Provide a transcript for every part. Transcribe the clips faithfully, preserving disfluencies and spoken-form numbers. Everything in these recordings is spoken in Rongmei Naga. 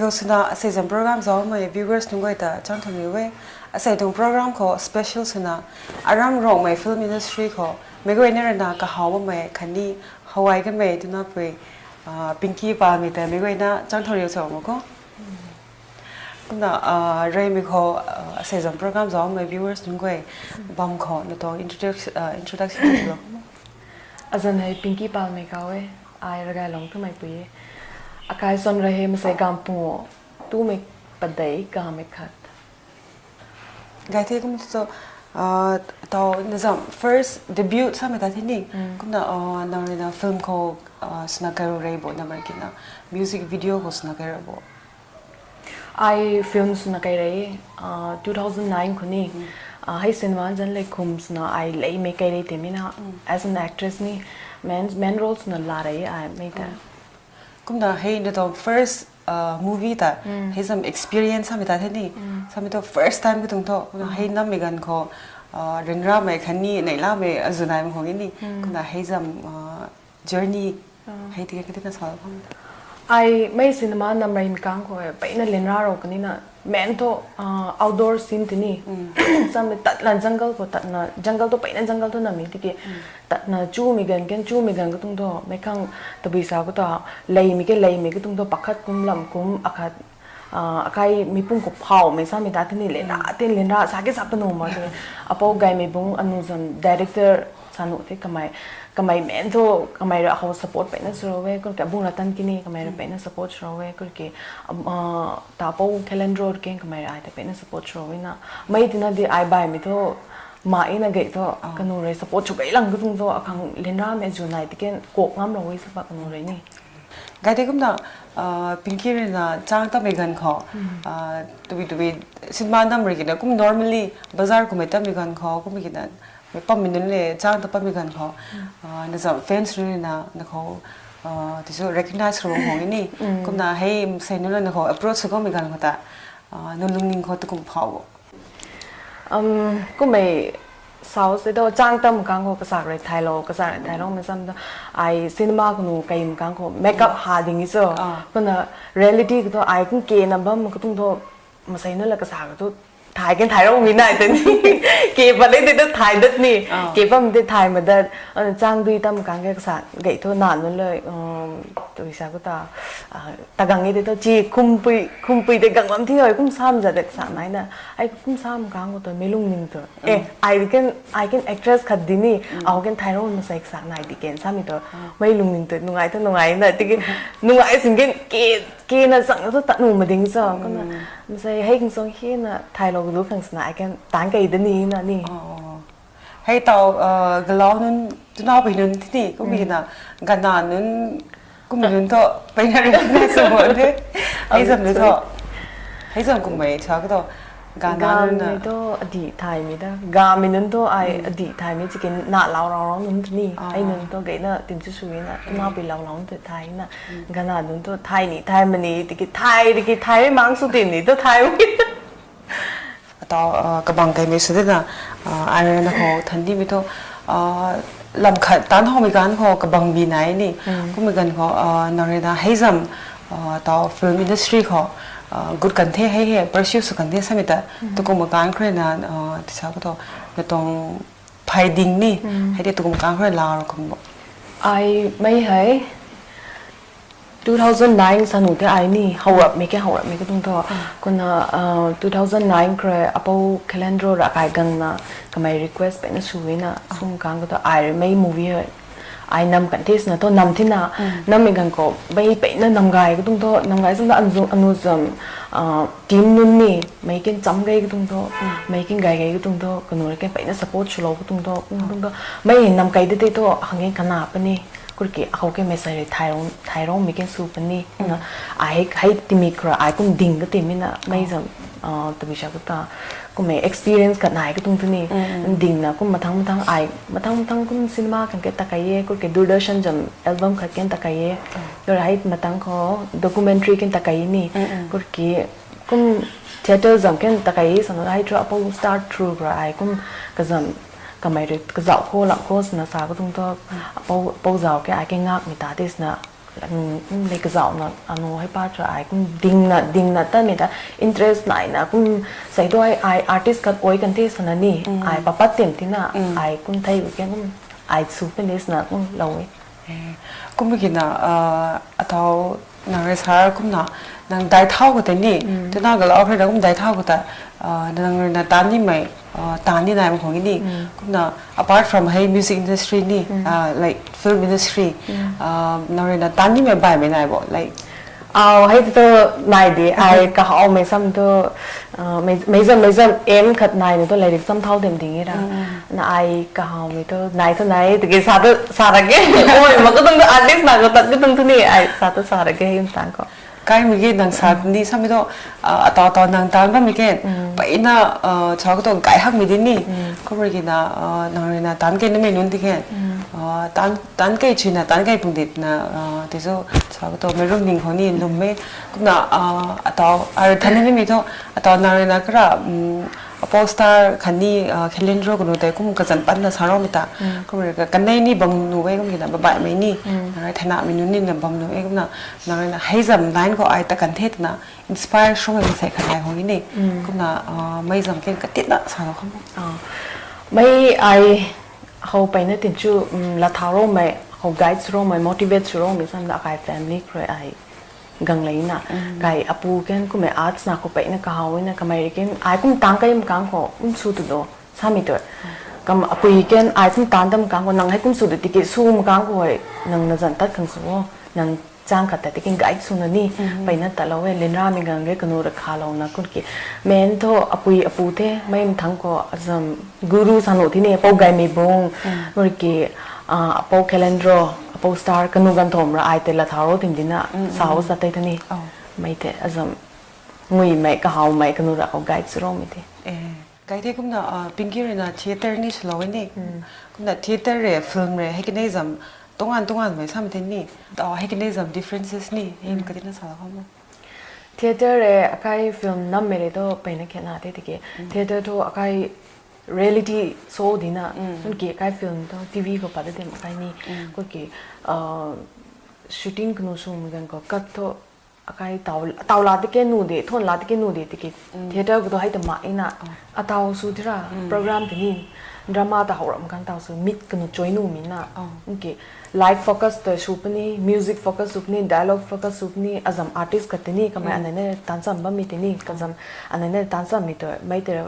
Swna asei zam program zaumei viewers nunc guay ta chang thang riu e. Asei tuang program khou special swna aram Rongmei film industry khou meic guayna rui na kahaw bammei khatni how ai kamei twna pui, ah, Pinky Palmei ta meic guayna chang thang riu cho mo ko. Kumna, ah, reymei khou, ah, asei zam program zaumei viewers nunc guay bam khou na tuang introduction, ah, introduction lo. Azan hei Pinky Palmei kaw e, ai Ragailong twmei pui e. Akai son rui hei masei gam pungu, tumei padei gamei khat. Gay the kum tu, ah, tau na zam first debut samei ta the ni. Kumna, ah, nang rui na film khou, ah, swna kai rou rei bo, namar kina music video khou swna kai rou bo. Ai film swna kai rei, ah, two thousand nine khou ni. Ah, hei cinema zan lei khum swna ai leimei kai rei tei mi na, as an actress ni, main, main role swna la rei ai mei ta. Kumna hei na tuang first, ah, movie ta, hei zam experience samei ta the ni. Samei tu first time ka tuang thu, kumna hei nammei ganv khou, ah, ryanramei khatni neihlamei azuh naimei khou ni. Kumna hei zam, ah, journey hei tiki kati na sa khang. Ai mei cinema nam reymei kang khou peyna lyanra rou kani na, main thu, ah, outdoor scene tei ni. Samei tatna jungle khou tatna, jungle tu peyna jungle tu namei tiki, tatna chumei ganv, kan chumei ganv ka tuang thu, meic khang tabui sa khou ta, leimei ke leimei ka tuang thu, pakhat kum lam kum, akhat, ah, akai mi pung khou phawmei samei ta the ni, lyanra, tin lyanra, sa ke sa panu ma the. Apou Gaymei Bung anu zam director sa nu the kamei, kamei main thu, kamei rui akhou support peyna sw rou e, kurki Bung Ratan kini, kamei rui peyna support sw rou e, kurki, um, ah, ta Pou Khelendro rui ken kamei rui ai ta peyna support sw rou e na. Mei tina di ai baihmei thu, ma e na gay thu, kanu rui support sw gay lang ka tuang thu, akhang lyanramei zu nai tiken kok ngam rou e sa pa kanu rui ni. Gay the kumna, ah, Pinky rui na chang tamei ganv khou, ah, tabui tabui cinema nam rui kina kum normally bazar kummei tamei ganv khou, kummei kina, mei pammei nunc le chang ta pammei ganv khou, ah, na zam fans rui na, na khou, ah, tisu recognize rou bam khou ni. Kumna hei sei nunc na khou approach sw kamei ganv khou ta, ah, nunc lungning khou tu kum phau bo. Um, kummei sau se tu chang tam kang khou kasak rui thailou, kasak rui thailou mei sam tu ai cinema kanu kai kang khou makeup ha ding e so. Kumna reality khou tu ai kum ke na bam ka tuang thu masei nunc la kasak tu thay kan thay rou mi nai tei ni. Ke pat le tei tu thay dat ni. Ke pam tei thay ma dat. Ana chang dui tam kang ke kasak gay thu na nunc le, um, tui sa khou ta, ah, ta gang e tei tu chi khumpui, khumpui tei gang lam thi hoi kum sam zat de kasak nai na. Ai kum sam kang khou tu mei lungning tu. Eh, ai kan, ai kan actress khat di ni. Au kan thay rou masei kasak nai di kan samei tu. Mei lungning tu nungai tu nungai na. Tiki nungai sin kan ke, ke na zang tu tat nu ma ding sa. Kumna masei hei kang song hi na thailou du khang sna ai kan tang kai da ni na ni. Hei tau, ah, galau nunc, tunau pei nunc tini, kummei na, gana nunc, kummei nunc thu, peyna rui na sa mo de. Hei zam de thu. Hei zam kummei sa ka thu. Gana nunc na. Gamei thu adih thaymei da. Gamei nunc thu ai adih thaymei chikin na lau rau rau nunc tini. Ai nunc thu gay na tin chu sui na, tunau pei lau lau nunc thu thay na. Gana nunc thu thay ni, thay mani, tiki thay, tiki thay mang su tin ni, thu thay. Atau, ah, kabang kaimei sw de na, ah, ai rui na khou than dimei thu, ah, lam khat tan howmei ganv khou kabang bi nai ni. Kummei ganv khou, ah, nang rui na hei zam, ah, tau film industry khou, ah, gut kan the hei hei, pursue sw kan the samei ta, tu kummei ganv khou rui na, ah, tisa khou tu, na tuang phay ding ni, hei tei tu kummei ganv khou rui la rou kum bo. Ai mei hei, two thousand nine sa nu the ai ni, how rapmei ke how rapmei ka tuang thu. Kumna, ah, two thousand nine khou rui Apou Khelendro rui akai gang na, kamei request peyna sw e na, sum kang khou tu ai rui mei movie hei. Ai nam kan the sna thu nam thi na, nammei gang khou, mei peyna nam gay ka tuang thu, nam gay zam da anu zam, ah, team nunc ni, mei kin cham gay ka tuang thu, mei kin gay gay ka tuang thu, kanu rui kin peyna support swlou ka tuang thu, ka tuang thu, mei nam kai de tei thu, hang kin kana puni, kurki akhou kin mei sei rui thay rou, thay rou mei kin sw puni, na, ai hei, hei timi khou rui ai kum ding ka timi na, mei zam, ah, tabui sa khou ta, kummei experience khat nai ka tuang thu ni, ding na kum mathang mathang ai, mathang mathang kum cinema khang ke ta kai e, kurki Doordarshan zam album khat ken ta kai e, kurki hei mathang khou documentary ken ta kai e ni, kurki kum theatre zam ken ta kai e, sano hei thu Apou start through khou ai kum kazam, kamei rui kazauh khou lam khou sna sa ka tuang thu, Apou, Apou zauh ke ai ke ngakmei ta tei sna, Kum lei kazauhna anu hei pa chu ai kum dingna dingna tanmei ta interest naina kum sei tu ai ai artist khat oi kan the sana ni ai papat tem tina ai kum thei ken kum ai su pen de sana kum lou e. Kum kina atau nang rui sa kumna nang dai thau khou tei ni tuna galau hei na kum dai thau khou ta nang rui na tan nimei tan ni nai mak khang ni kumna apart from hei music industry ni like film industry nang rui na tan nimei baihmei nai bo like Au, hei tu nai di ai kahawmei sam tu mei zam mei zam em khat nai ni tu lairik cham thau dem ding e ra. Na ai kahawmei tu nai tu nai tu ki sa tu sa ra ke. Oi, ma ka tung tu artist na ko tat ka tung tu ni ai sa tu sa ra ke hei tang ko. Kaimei ge nang sa ni samei tu atau atau nang tan bammei ke paina cha ka tu gay hakmei di ni. Kumrui kina nang rui na tan ke namei nunc di ke tan tan kei chuna tan kei pung di na ti chu cha ka tu mei rum ning khou ni lwm e. Kumna atau ar than nimei tu atau nang rui na kara apou star khatni calendar kanu tei kum kazan patna sa roumei ta kumrui ka kanei ni bam nu e kum kina baihmei ni nang rui thanamei nunc ni na bam nu e kumna nang rui na hei zam line khou ai ta kan the twna inspire swmei masei khat nai khou ni kumna mei zam ken katitna sa lou kham mei ai how peyna tin chu latthau roumei how guide sw roumei motivate sw roumei sam da akai family khou ai gang leina kai apu ken kummei arts na khou peyna kahaw na kamei ken ai kum tang kai makang khou um sw tu do samei tu kam apui ken ai kum tan dam kang khou nang hei kum sw du tiki sw makang khou hei nang na zan tat khang sw o nang chang khat ta tiki guide swna ni peyna tatlou e lenramei gang ge kanu ra khalouna kun ki main thu apui apu the mei mthang khou azam guru sanu thi ni apou gaymei bung mur ki apou calendar apou star kanu ganv thom ra ai tei latthau rou tim dina sau sa tei thani mei tei azam nguimei kahawmei kanu ra khou guide sw roumei the. Kai the kumna Pinky rui na theatre ni swlou e ni kumna theatre re film re hei kanei zam tongan tonganmei sam the ni hei kanei zam differences ni hei katina sa kham Theatre re akai film nammei re tu peyna khatna the tiki theatre thu akai reality show dina kun ki akai film thu T V khou pat da dem akai ni kun ki shooting kanu swmei ganv khou kat thu akai tau la tiki nu de thon la tiki nu de tiki theatre khou tu hei ta mak ina atau sw thira program tei ni drama ta how ram kang tau sw mit kanu choi numei na ki light focus ta sw puni music focus sw puni dialogue focus sw puni azam artist khat tei ni kamei anei na tan cham bammei tei ni kazam anei na tan chammei tu mei tei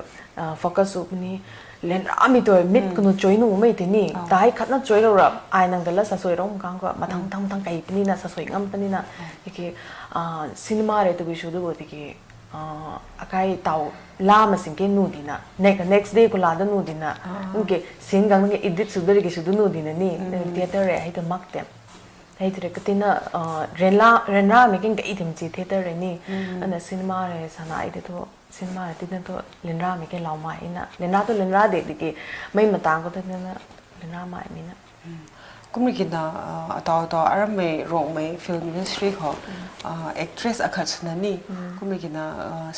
focus sw puni lenramei tu mit kanu choi numei tei ni tai khatna choi rou ra ai nang ta la sasui rou kang khou mathang thang thang kai puni na sasui ngam puni na tiki cinema re tabui sw du tiki akai tau la masing ke nu dina next next day khou la da nu dina ke scene gang ke edit sw da ki sw du nu dina ni theatre re hei ta mak te hei tei re katina renramei ken kai tim chi theatre re ni ana cinema re sana ai tei thu cinema re tina thu lenramei ke laumei na lenra thu lenra de tiki mei matang khou tina lenramei mi na Kumna kina atau atau arammei Rongmei film industry khou actress akhat swna ni kumna kina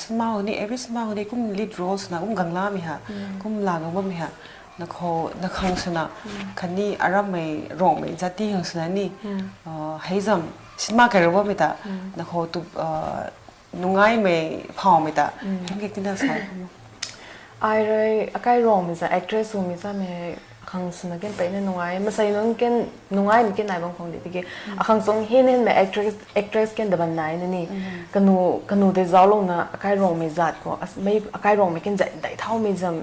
cinema khou ni every cinema khou ni kum lead role swna kum ganglamei ha kum la gang bammei ha nakhou nakhang swna khatni arammei Rongmei jati khang swna ni hei zam cinema kai rou bammei ta nakhou tu nungaimei phawmei ta hei kak tina sa Ai rui akai Rongmei za actress swmei samei akhang swna ken peyna nungai masei nunc ken nungaimei ken nai bam khang di tiki akhang chung hin hinmei actress actress ken daban nai na ni kanu kanu tei zauclouna akai Rongmei zat khou mei akai Rongmei ken zat dai thaumei zam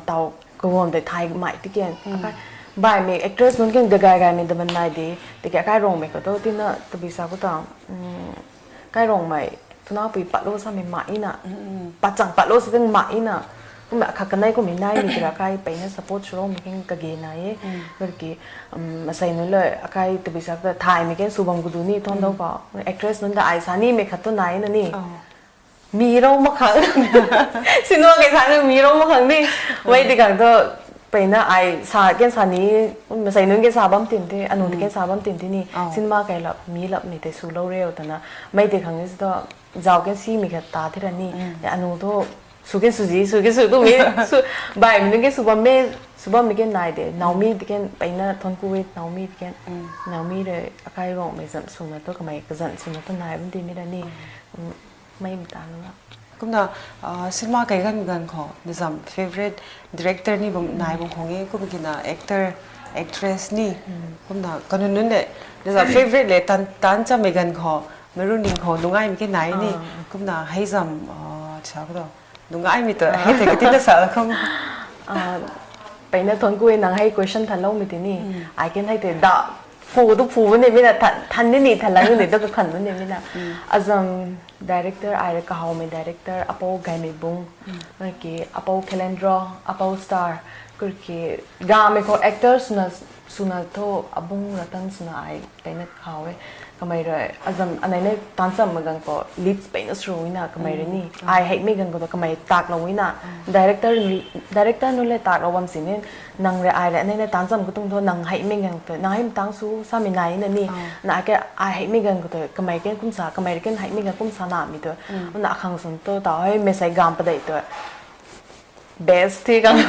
tau kaguam tei thay mai ti ken akai baihmei actress nunc ken gagay gaymei daban nai di tiki akai Rongmei khou tu tina tabui sa khou ta kai Rongmei twna pui patlo samei mak ina pachang patlo sa ding mak ina kumna akhat kanei kummei naimei tira kai peyna support swloumei ken kage nai e. Bar ki masei nunc le akai tabui sa ta thaymei ken sw bam khou du ni thuan dou pa actress nunc ta ai sa nimei khat tu nai na ni mi rou mak khang cinema kei sa ni mi rou mak khang ni mei ti khang tu peyna ai sa ken sa ni masei nunc ken sa bam tim the anu ti ken sa bam tim the ni cinema kai lap mi lapmei tei swlou riu twna mei ti khang ni tu zau ken simei khat ta the ra ni anu tu sw ken swzi sw ken sw tumei baihmei nunc ken sw bammei Subam mi ken nai de, Naomi ti ken, peina thon ku e Naomi ti ken. Naomi re akai Rongmei zam swna tu kamei kazan swna tu nai bam ti mi ra ni. Mei mta nunga. Kumna, ah, cinema kai ganv ganv khou, na zam favorite director ni bam nai bam khang e, kum kina actor, actress ni. Kumna, kanun nunc de, na zam favorite le tan, tan chamei ganv khou, meic rui ning khou, nungai mi ke nai ni. Kumna, hei zam, ah, sa ko do. Nungai mi tu, hei te kati na sa la kham. Ah, peina thon ku e nang hei question than lou mi ti ni. Ai ken hei te da, phu tu phu ni mi na, than, than ni ni, than lang ni tu ka khan ni mi na. Azam director, ai re kahawmei director, Apou Gaymei Bung, ki Apou Khelendro, Apou Star, kur ki, gamei khou actor swna, swna tho, Abung Ratan swna ai, peina kahaw e. Kamei rui, azam, anei nei tan chamei ganv khou, leads peina sw ina, kamei rui ni. Ai hei mi ganv khou tu kamei tak lou ina. Director, director nu le tak lou bam si ni, nang re ai re, anei nei tan cham khou tung tho, nang hei mi ganv khou tu, nang hei mi tang sw, sa mi nai na ni. Na ke, ai hei mi ganv khou tu, kamei ken kum sa, kamei re ken hei mi ganv kum sa na mi tu. Na akhang sun tu, tau hei, mesai gam padei tu. Best thi kang.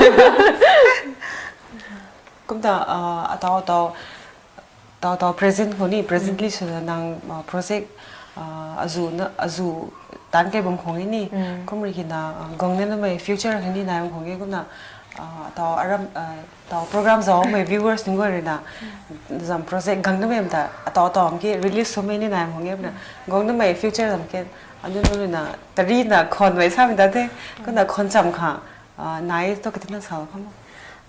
Kumta, ah, atau, atau, atau, atau present khou ni, presently swna nang, ah, project, ah, azu na, azu tan kai bam khang e ni. Kum ri kina, ah, gang na namei future khang ni nai bam khang e kumna, ah, atau aram, ah, atau program zau mei viewers nunc guay rui na, zam project gang namei ta, atau, atau am ki release sw mei ni nai bam khang e kumna, gang namei future zam ke, anu nu na, tari na khon mei sa mi ta the, kumna khon cham kha, ah, nai tu kati na sa kham.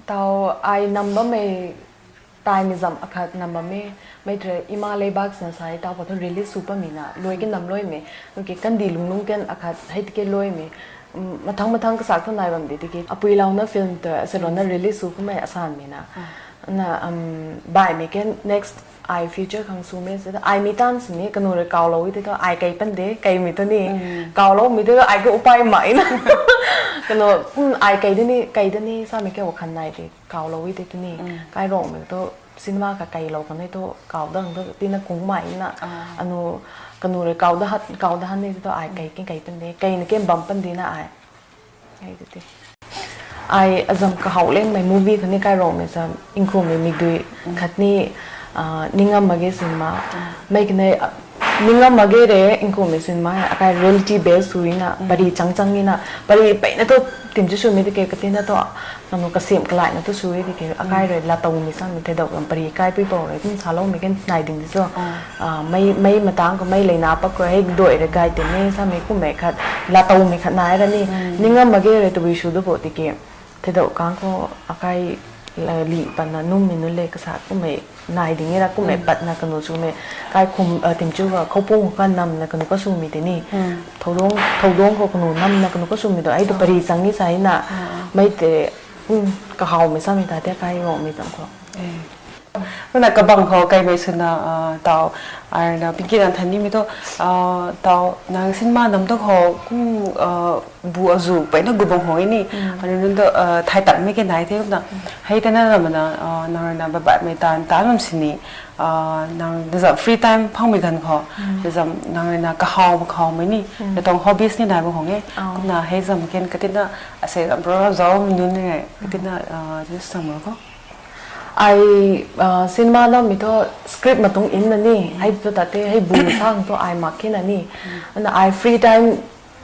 Tau ai nam bammei tai mi zam akhat nam bam e, mei tre Ima Leibak sna sai tau pa thu release sw pa mi na, loi ke nam loi mi, nung ke kandi lung lung ken akhat hei tike loi mi, mm, mathang mathang kasak thu nai bam di tike, Apui Launa film ta se rona release sw kumei asan mi na. Na, um, bai mi ken next ai future khang sw me se, ai mi tan sini kanu re kau lou i te tho, ai kai pan de, kai mi tu ni, kau lou mi te tho, ai ke upai mai na. Kanu, mm, ai kai de ni, kai de ni, sa mi ke wakhan nai de. Kau lou i te tu ni, kai Rongmei tu cinema ka kai lou kan e tu, kau dang tu tina kung mai na, anu, kanu re kau da hat, kau da han ni tu ai kai ken kai pan de, kai na ken bam pan di na ai. Ai tu te. Ai azam kahaw leng mei movie khat ni kai Rongmei zam, Inkhumei Mikdui khat ni, ah, Ningam Age cinema. Mei kane, ah, Ningam Age re Inkhumei cinema, akai reality based sui na, pari chang chang ni na, pari pei na tu tim chu sw mi de ke, kati na tu, nanu kasem kalai na tu sui de ke, akai re la tau mi sang mi the dau lam pari kai pui pau re, kum sa lou mi ken nai ding di so. Ah, mei, mei matang khou mei leina pak khou hei doi re gai te mei sa mei kum mei khat, la tau mei khat nai ra ni. Ningam Age re tabui sw du bo tiki. Thei dau kang khou akai la li patna num mei nu le kasa kum mei nai ding e ra kum mei patna kanu sw mei. Kai khum, ah, tim chu ga khou pung khou kan nam na kanu ka sw mi te ni. Thou dong, thou dong khou kanu nam na kanu ka sw mi tu. Ai tu pari chang ni sa na. Mei te, um, kahaw mei sa mei ta te kai wang mei chang khou. Kumna kabang khou kai mei swna, ah, tau, arna, pinki nang than ni mi tu, ah, tau, nang cinema nam tu khou, kum, ah, bu azu, pei na gu bang khou ni, anu nunc tu, ah, thai tak mei ke nai the kumna. Hei te na na mana, ah, nang rui na babat mei tan, tan mam sini, ah, nang dazam free time phang mei ganv khou, dazam nang rui na kahaw, kahaw mei ni, na tong hobbies ni nai bang khou nge, kumna hei zam ken kati na, asei zam program zau mei nunc nge, kati na, ah, just sam khou. Ai, ah, cinema nam mi thu script matung in na ni, hei tu ta te, hei bu sang tu ai mak khe na ni. Ana ai free time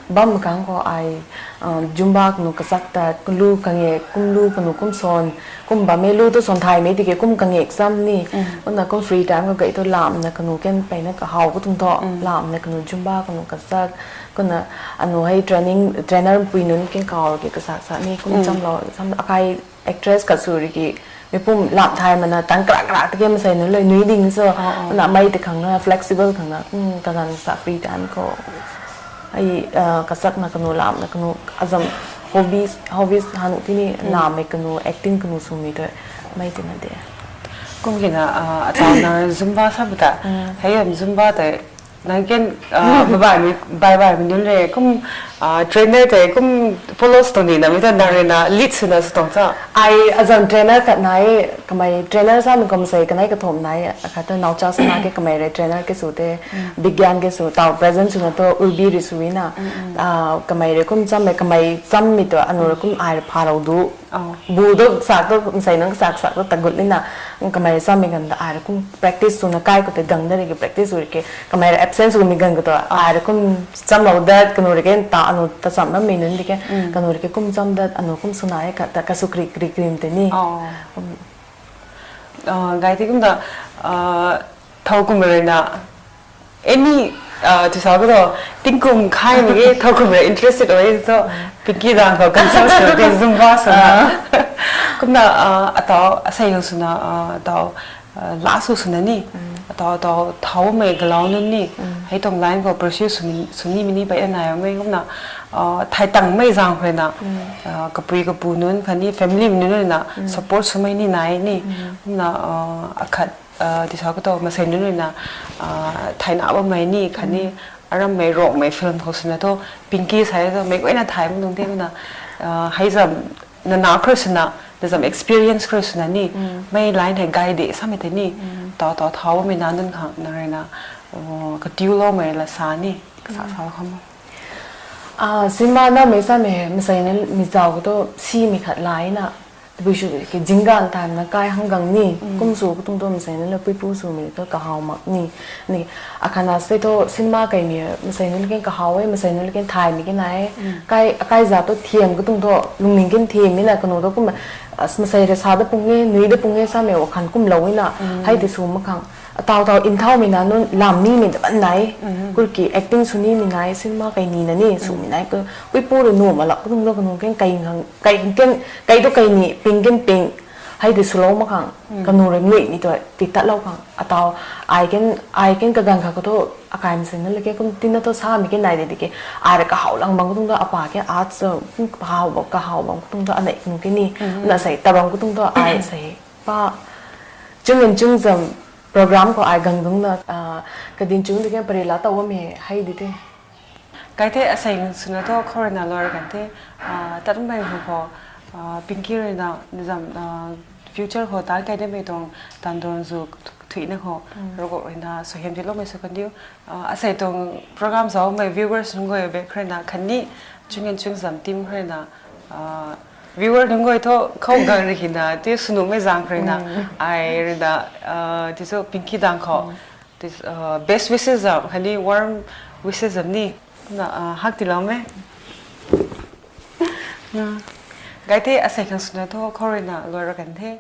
bam kang khou ai, ah, Zumba kanu kasak ta, kum lu kange, kum lu kanu kum son, kum bam e lu tu son thai mei tike, kum kange exam ni. Ana kum free time khou kai tu lam na kanu ken pei na kahaw khou tung tho, lam na kanu Zumba kanu kasak, kuna anu hei training, trainer pui nunc ken kaw ke kasak sa ni, kum cham lo, sam akai actress khat sw ri ki, mi pum lam thai mana tang krak krak tike masei nunc loi nui ding so, na mei te khang na flexible khang na, um, kagan sa free time khou. Ai, ah, kasak na kanu lam na kanu azam hobbies, hobbies han ti ni lam mei kanu acting kanu sw mi tu mei te na de. Kum kina, ah, atau na Zumba sa bata, hei am Zumba te Nang ken, ah, bye bye mi, bye bye mi nunc le, kum, ah, trainer tei, kum follow sw tuang ni na, mi ta nang rui na, lead swna sw tuang cha. Ai azam trainer khat nai, kamei trainer sa mi kum sei, kanei kathum nai, khat tu Naucha Sana ke kamei rui trainer ke sw te, Bigyan ke sw, tau present swna tu, Urbi rui sw na, ah, kamei rui kum cham mei, kamei cham mi tu, anu rui kum ai rui pha rou du. Bu do sak tu, nsei nang sak sak tu tagut nina, kamei rui chamei ganv ta ai rui kum practice swna kai khou tei gang da rui ki practice sw rui ki, kamei rui absence swmei ganv khou tu, ai rui kum chamlou dat, kanu rui ke ta anu ta cham bammei nunc di ke, kanu rui ke kum cham dat, anu kum swna e kata, kasw kri kri krim tei ni. Gai ti kumna, thow kum rui na, any, tisa khou tu, tingkum khaimei ge, thow kum rui interested oi tu, Pinky dang khou consult sw di, Zumba swna. Kumna, atau asei khang swna, atau, la sw swna ni, atau atau thowmei galau nunc ni, hei tuang line khou pursue sw, sw nimei ni peyna naimei kumna, thay tangmei zaeng khou rui na, kapui kapu nunc khatni family nunc rui na support swmei ni nai ni, kumna, akhat, tisa khou tu masei nunc rui na, thayna bammei ni khatni, arammei Rongmei film khou swna tu, Pinky sa tu meic guayna thay mak tuang te kumna, hei zam, nana khou rui swna, na zam experience khou rui swna ni, mei line hei gai de samei tei ni, tau tau thau bammei na nunc khang na rui na, katiuloumei la sa ni, kasa sa kham. Cinema namei samei hei, masei na mi zauc khou tu simei khat layna, tabui sw ki zingganv tanna kai hang gang ni, kum sw khou tuang tu masei na la puipu swmei tu kahaw mak ni, ni, akhana se tu cinema kaimei, masei na la ken kahaw e, masei na la ken thaymei ken nai e, kai, akai za tu thiam khou tuang tu, lungning ken thiam e na kanu tu kum, masei rui sa da pung e, nui da pung e samei wakhan kumlou e na, hei tei sw mak khang, atau tau nthaumei na nunc lam nimei ta ban nai, kurki acting sw nimei nai, cinema kai nina ni swmei nai, puipu rui nuh malak khou tuang tu kanu ken kai khang, kai ken, kai tu kai ni, ping ken ping, hei tei swlou mak khang, kanu rui nuihmei tu, ti tatlou khang, atau, ai ken, ai ken kaganv kha khou tu, akai masei na la ken kum tina tu samei ken nai de di ke, ai rui kahaw lang bang khou tuang tu, apa ke arts, kahaw bang, kahaw bang khou tuang tu, anei kanu ken ni, na sei, tabang khou tuang tu, ai sei, pa, Chung and Chung zam program khou ai gang dungcna, kadin chung di ken parila taw bammei hei di the. Kai the asei swna tu khou rui na lou kan the, tatmei khou khou, Pinky rui na, na zam, future khou tan kai demei tuang, tan tuang zu thuina khou, Ravguangc rui na suaihiam tiiloumei sw kan diu, asei tuang program zaumei viewers nunc guay bek khou rui na khatni, Chung and Chung zam team khou rui na, viewer nunc guay thu khou gang rui hina, ti swnuhmei zaeng khou rui na, ai rui na, ti chu Pinky dang khou, best wishes zam khatni warm wishes zam ni, na, hak tiiloumei. Kai the asei khang swna tu khou rui na lou kan the.